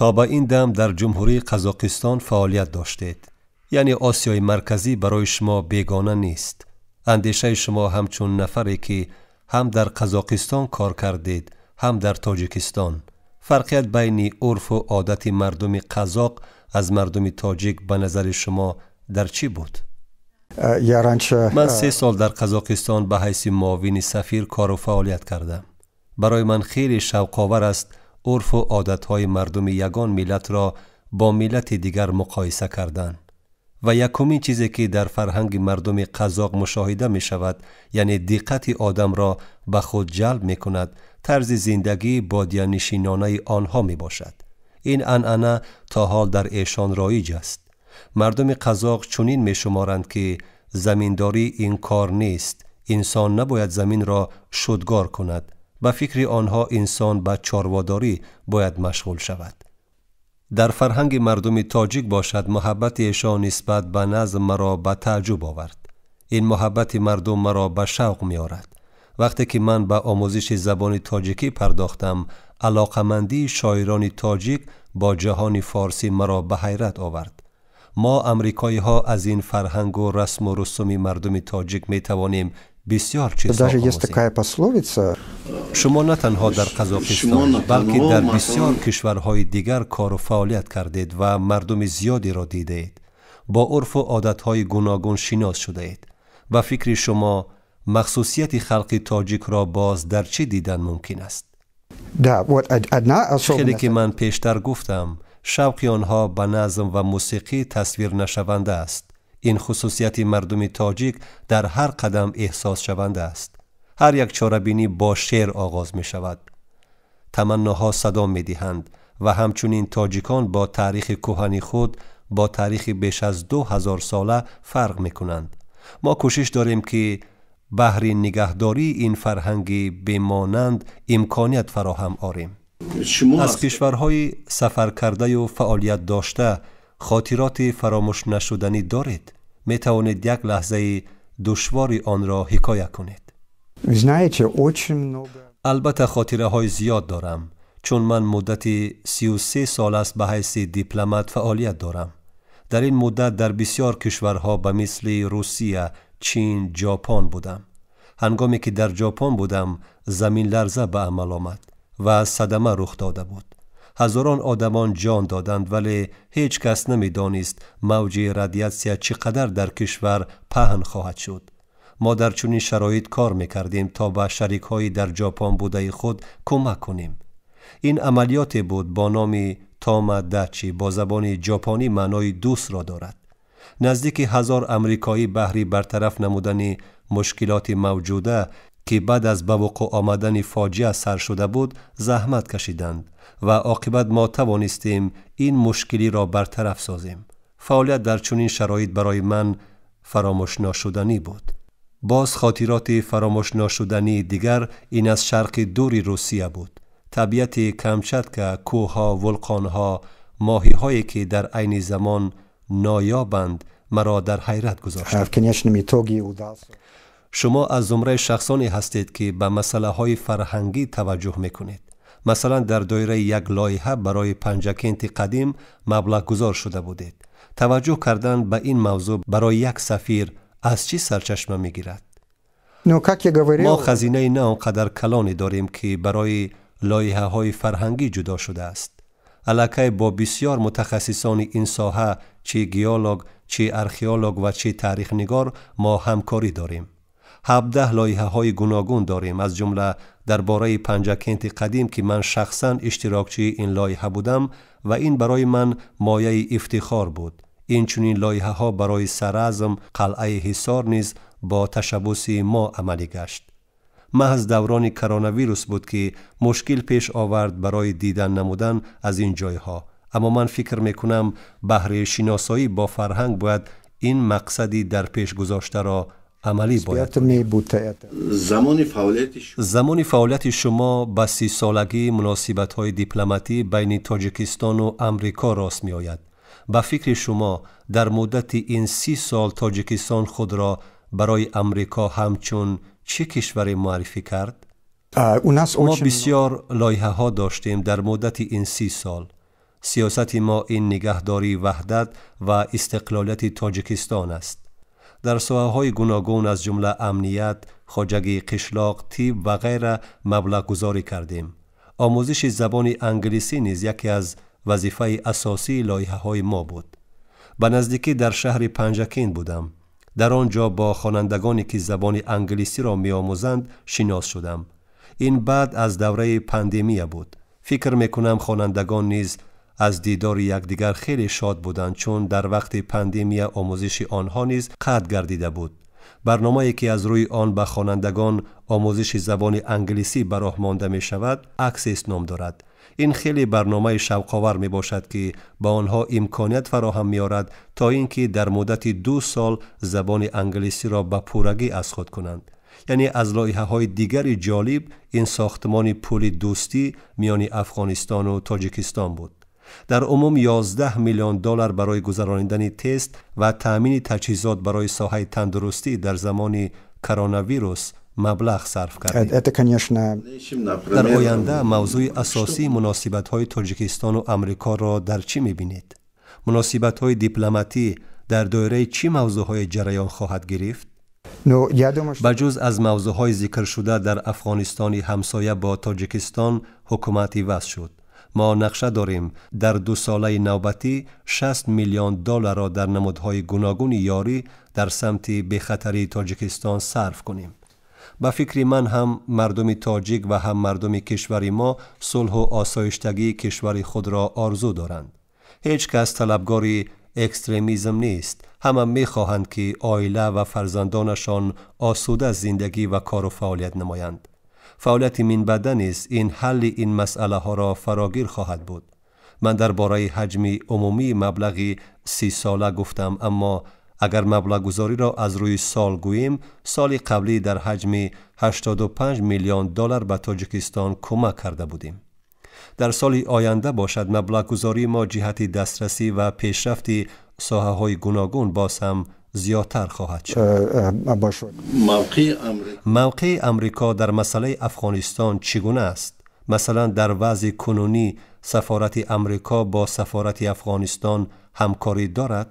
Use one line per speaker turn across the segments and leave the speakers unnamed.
То ба ин дам дар Ҷумҳурии Қазоқистон фаъолият доштед. Яъне Осиёи Марказӣ барои шумо бегона нест. Андешаи шумо ҳамчун нафаре, ки ҳам дар Қазоқистон кор кардед, ҳам дар Тоҷикистон. Фарқият байни урфу одати мардуми қазоқ аз мардуми тоҷик ба назари шумо дар чӣ буд?
Я раньше
Ман 3 сол дар Қазоқистон ба ҳайси муовини сафир кору фаъолият кардам. Барои ман хеле шавқовар аст урфу одатҳои мардуми ягон миллатро бо миллати дигар муқоиса кардан. Ва якумин чизе, ки дар фарҳанги мардуми қазоқ мушоҳида мешавад, яъне диққати одамро ба худ ҷалб мекунад, тарзи зиндагии бодиянишинонаи онҳо мебошад. Ин анъана то ҳол дар эшон роиҷ аст. Мардуми қазоқ чунин мешуморанд, ки заминдорӣ ин кор нест, инсон набояд заминро шудгор кунад. Ба фикри онҳо, инсон ба чорводорӣ бояд машғул шавад. Дар фарҳанги мардуми тоҷик бошад, муҳаббати эшон нисбат ба назм маро ба тааҷҷуб овард. Ин муҳаббати мардум маро ба шавқ меорад. Вақте ки ман ба омӯзиши забони тоҷикӣ пардохтам, алоқамандии шоирони тоҷик бо ҷаҳони форсӣ маро ба ҳайрат овард. Мо амрикоиҳо аз ин фарҳангу расму русуми мардуми тоҷик метавонем бисёр чизҳо
Даже есть
омӯзем.
такая пословица.
Шумо на танҳо дар
Шумо
Қазоқистон,
на
балки
танҳо,
дар
масалан
бисёр кишварҳои дигар кору фаъолият кардед ва мардуми зиёдеро дидаед, бо урфу одатҳои гуногун шинос шудаед. Ба фикри шумо, махсусияти халқи тоҷикро боз дар чӣ дидан мумкин аст?
Да, вот одна
Хеле
особенность.
ки ман пештар гуфтам, шавқи онҳо ба назм ва мусиқӣ тасвирнашаванда аст. Ин хусусияти мардуми тоҷик дар ҳар қадам эҳсосшаванда аст. Ҳар як чорабинӣ бо шеър оғоз мешавад, таманноҳо садо медиҳанд. Ва ҳамчунин тоҷикон бо таърихи кӯҳани худ, бо таърихи беш аз 2000 сола фарқ мекунанд. Мо кӯшиш дорем, ки баҳри нигаҳдории ин фарҳанги бемонанд имконият фароҳам орем.
Шумо
Аз кишварҳои сафаркардаю фаъолият дошта хотироти фаромӯшнашуданӣ доред? Метавонед як лаҳзаи душвори онро ҳикоя кунед?
Вы знаете, очень много.
Албатта, хотираҳои зиёд дорам, чун ман муддати 33 сол аст ба ҳайси дипломат фаъолият дорам. Дар ин муддат дар бисёр кишварҳо, ба мисли Русия, Чин, Ҷопон будам. Ҳангоме ки дар Ҷопон будам, заминларза ба амал омад ва садама рух дода буд. Ҳазорон одамон ҷон доданд, вале ҳеҷ кас намедонист, мавҷи радиатсия чӣ қадар дар кишвар паҳн хоҳад шуд. Мо дар чунин шароит кор мекардем, то ба шарикҳои дар Ҷопон будаи худ кӯмак кунем. Ин амалиёте буд бо номи Томодачи, бо забони ҷопонӣ маънои дӯстро дорад. Наздики 1000 амрикоӣ баҳри бартараф намудани мушкилоти мавҷуда, ки баъд аз ба вуқӯъ омадани фоҷиа сар шуда буд, заҳмат кашиданд ва оқибат мо тавонистем ин мушкилиро бартараф созем. Фаъолият дар чунин шароит барои ман фаромӯшношуданӣ буд. Боз хотироти фаромӯшношудании дигар ин аз Шарқи Дури Русия буд. Табиати Камчатка, кӯҳҳо, вулқонҳо, моҳиҳое, ки дар айни замон ноёбанд, маро дар ҳайрат гузоштанд.
В конечном итоге удался.
Шумо аз зумраи шахсоне ҳастед, ки ба масъалаҳои фарҳангӣ таваҷҷӯҳ мекунед. Масалан, дар доираи як лоиҳа барои Панҷакенти қадим маблағгузор шуда будед. Таваҷҷӯҳ кардан ба ин мавзӯъ барои як сафир аз чӣ сарчашма мегирад?
Ну, как я говорил.
Мо хазинаи на он қадар калоне дорем, ки барои лоиҳаҳои фарҳангӣ ҷудо шудааст. Аллакай бо бисёр мутахассисони ин соҳа, чӣ геолог, чӣ археолог ва чӣ таърихнигор, мо ҳамкорӣ дорем. 17 лоиҳаҳои гуногун дорем, аз ҷумла дар бораи Панҷакенти қадим, ки ман шахсан иштирокчии ин лоиҳа будам ва ин барои ман мояи ифтихор буд. Инчунин лоиҳаҳо барои Саразм, қалъаи Ҳисор низ бо ташаббуси мо амалӣ гашт. Маҳз даврони коронавирус буд, ки мушкил пеш овард барои дидан намудан аз ин ҷойҳо, аммо ман фикр мекунам, баҳри шиносоӣ бо фарҳанг бояд ин мақсади дар пеш гузоштаро амалӣ бояд. Замони фаъолияти шумо ба 30-солагии муносибатҳои дипломатӣ байни Тоҷикистону Амрико рост меояд. Ба фикри шумо, дар муддати ин 30 сол Тоҷикистон худро барои Амрико ҳамчун чӣ кишваре муаррифӣ кард? Мо бисёр лоиҳаҳо доштем дар муддати ин 30 сол. Сиёсати мо ин нигаҳдории ваҳдат ва истиқлолияти Тоҷикистон аст. Дар соҳаҳои гуногун аз ҷумла амният, хоҷагии қишлоқ, тиб ва ғайра маблағгузорӣ кардем. Омӯзиши забони англисӣ низ яке аз вазифаи асосии лоиҳаҳои мо буд. Ба наздикӣ дар шаҳри Панҷакент будам. Дар он ҷо бо хонандагоне ки забони англисиро меомӯзанд шинос шудам. Ин баъд аз давраи пандемия буд. Фикр мекунам хонандагон низ аз дидори якдигар хеле шод буданд, чун дар вақти пандемия омӯзиши онҳо низ қатъ гардида буд. Барномае ки аз рӯи он ба хонандагон омӯзиши забони англисӣ ба роҳ монда мешавад, Access ном дорад. Ин хеле барномаи шавқовар мебошад, ки ба онҳо имконият фароҳам меорад то ин ки дар муддати 2 сол забони англисиро ба пуррагӣ аз худ кунанд. Яъне аз лоиҳаҳои дигари ҷолиб ин сохтмони пули дӯстӣ миёни Афғонистону Тоҷикистон буд. Дар умум 11 миллион доллар барои гузаронидани тест ва таъмини таҷҳизот барои соҳаи тандурустӣ дар замони коронавирус маблағ сарф кардем.
Это, конечно,
Дар оянда мавзӯи асосии муносибатҳои Тоҷикистону Амрикоро дар чӣ мебинед? Муносибатҳои дипломатӣ дар доираи чӣ мавзӯъҳое ҷараён хоҳад гирифт?
Ну, я думаю, что
Ба ҷуз аз мавзӯъҳои зикршуда дар Афғонистони ҳамсоя бо Тоҷикистон ҳукумат иваз шуд. Мо нақша дорем дар дусолаи навбатӣ 60 миллион долларро дар намудҳои гуногуни ёрӣ дар самти бехатарии Тоҷикистон сарф кунем. Ба фикри ман ҳам мардуми тоҷик ва ҳам мардуми кишвари мо сулҳу осоиштагии кишвари худро орзу доранд. Ҳеҷ кас талабгори экстремизм нест. Ҳама мехоҳанд, ки оила ва фарзандонашон осуда зиндагӣ ва кору фаъолият намоянд. Фаъолияти минбаъда низ ин ҳалли ин масъалаҳоро фарогир хоҳад буд. Ман дар бораи ҳаҷми умумии маблағи 30сола гуфтам, аммо агар маблағгузориро аз рӯи сол гӯем, соли қаблӣ дар ҳаҷми 85 миллион доллар ба Тоҷикистон кӯмак карда будем. Дар соли оянда бошад маблағгузории мо ҷиҳати дастрасӣ ва пешрафти соҳаҳои гуногун боз ҳам зиёдтар хоҳад шуд.
Большой.
Мавқеи Амрико дар масъалаи Афғонистон чӣ гуна аст? Масалан, дар вазъи кунунӣ сафорати Амрико бо сафорати Афғонистон ҳамкорӣ дорад?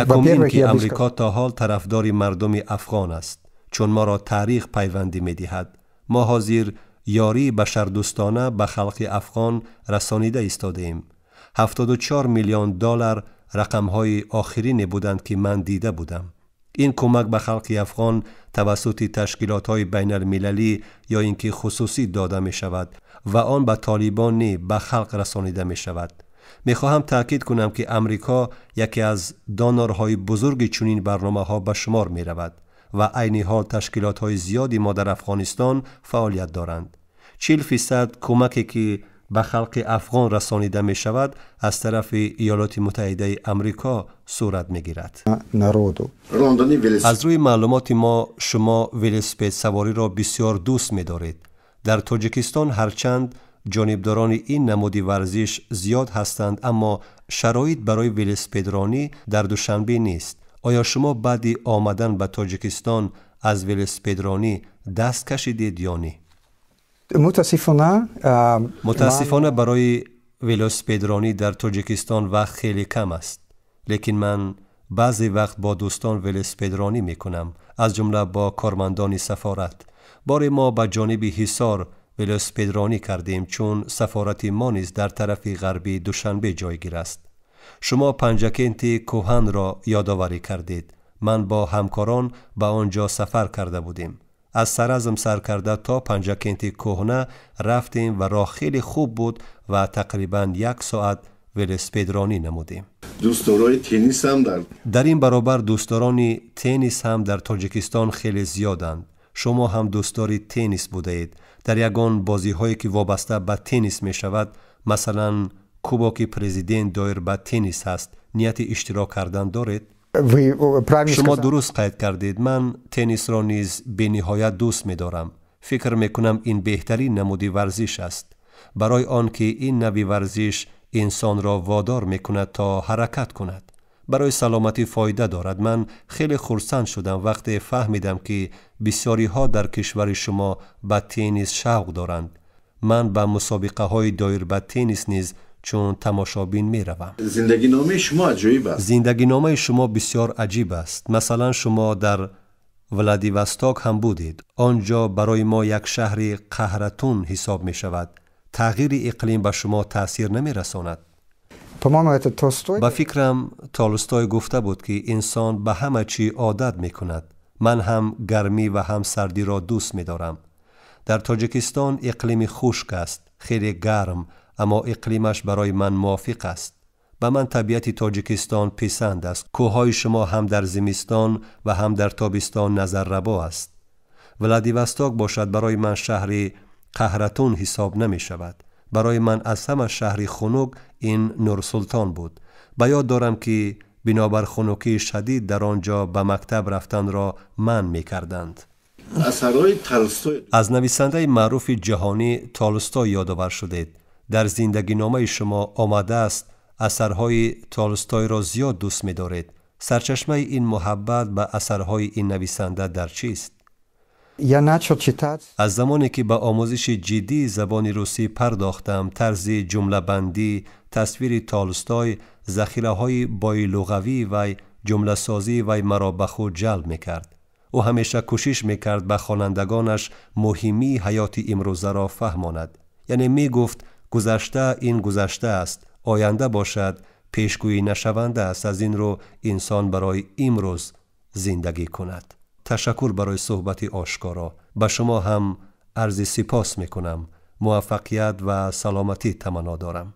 Якум ин ки Амрико то ҳол тарафдори мардуми афғон аст, чун моро таърих пайвандӣ медиҳад. Мо ҳозир ёрии башардӯстона ба халқи афғон расонида истодаем. 74 миллион доллар рақамҳои охирине буданд, ки ман дида будам. Ин кӯмак ба халқи афғон тавассути ташкилотҳои байналмилалӣ ё ин ки хусусӣ дода мешавад ва он ба толибон не, ба халқ расонида мешавад. Мехоҳам таъкид кунам, ки Амрико яке аз донорҳои бузурги чунин барномаҳо ба шумор меравад ва айни ҳол ташкилотҳои зиёди мо дар Афғонистон фаъолият доранд. 40% кӯмаке ки ба халқи афғон расонида мешавад, аз тарафи Иёлоти Муттаҳидаи Амрико сурат мегирад.
Народу.
Аз рӯи маълумоти мо шумо велосипедсавориро бисёр дӯст медоред. Дар Тоҷикистон ҳарчанд ҷонибдорони ин намуди варзиш зиёд ҳастанд, аммо шароит барои велосипедронӣ дар Душанбе нест. Оё шумо баъди омадан ба Тоҷикистон аз велосипедронӣ даст кашидед ё не?
Мутаассифона
Мутаассифона, барои велосипедронӣ дар Тоҷикистон вақт хеле кам аст, лекин ман баъзе вақт бо дӯстон велосипедронӣ мекунам, аз ҷумла бо кормандони сафорат. Боре мо ба ҷониби Ҳисор велосипедронӣ кардем, чун сафорати мо низ дар тарафи ғарбии Душанбе ҷойгир аст. Шумо Панҷакенти кӯҳанро ёдоварӣ кардед. Ман бо ҳамкорон ба он ҷо сафар карда будем. Аз Саразм сар карда то Панҷакенти кӯҳна рафтем ва роҳ хеле хуб буд ва тақрибан як соат велосипедронӣ намудем.
Дӯстдорои теннис ҳам дар
Дар ин баробар дӯстдорони теннис ҳам дар Тоҷикистон хеле зиёданд. Шумо ҳам дӯстдори теннис будаед. Дар ягон бозиҳое ки вобаста ба теннис мешавад, масалан кубоки президент доир ба теннис ҳаст, нияти иштирок кардан доред?
Вы правильно
Шумо
сказали.
дуруст қайд кардед. Ман теннисро низ бениҳоят дӯст медорам. Фикр мекунам, ин беҳтарин намуди варзиш аст, барои он ки ин нави варзиш инсонро водор мекунад то ҳаракат кунад, барои саломатӣ фоида дорад. Ман хеле хурсанд шудам, вақте фаҳмидам, ки бисёриҳо дар кишвари шумо ба теннис шавқ доранд. Ман ба мусобиқаҳои доир ба теннис низ чун тамошобин меравам.
Зиндагиномаи шумо аҷоиб аст.
Зиндагиномаи шумо бисёр аҷиб аст. Масалан, шумо дар Владивосток ҳам будед. Он ҷо барои мо як шаҳри қаҳратун ҳисоб мешавад. Тағйири иқлим ба шумо таъсир намерасонад?
По-моему, это Толстой.
Ба фикрам, Толстой гуфта буд, ки инсон ба ҳама чӣ одат мекунад. Ман ҳам гармӣ ва ҳам сардиро дӯст медорам. Дар Тоҷикистон иқлими хушк аст, хеле гарм, аммо иқлимаш барои ман мувофиқ аст. Ба ман табиати Тоҷикистон писанд аст. Кӯҳҳои шумо ҳам дар зимистон ва ҳам дар тобистон назаррабо аст. Владивосток бошад, барои ман шаҳри қаҳратун ҳисоб намешавад. Барои ман аз ҳама шаҳри хунук ин Нурсултон буд. Ба ёд дорам, ки бинобар хунукии шадид дар он ҷо ба мактаб рафтанро манъ мекарданд.
Асарҳои Толстой.
Аз нависандаи маъруфи ҷаҳонӣ Толстой ёдовар шудед. Дар зиндагиномаи шумо омадааст, асарҳои Толстойро зиёд дӯст медоред. Сарчашмаи ин муҳаббат ба асарҳои ин нависанда дар чист?
Я начал читать.
Аз замоне ки ба омӯзиши ҷиддии забони русӣ пардохтам, тарзи ҷумлабандӣ, тасвири Толстой, захираҳои боилуғавии вай, ҷумласозии вай маро ба худ ҷалб мекард. Ӯ ҳамеша кӯшиш мекард ба хонандагонаш муҳимии ҳаёти имрӯзаро фаҳмонад. Яъне мегуфт, гузашта ин гузашта аст, оянда бошад пешгӯӣ нашаванда аст, аз ин рӯ инсон барои имрӯз зиндагӣ кунад. Ташаккур барои суҳбати ошкоро. Ба шумо ҳам арзи сипос мекунам. Муваффақият ва саломатӣ таманно дорам.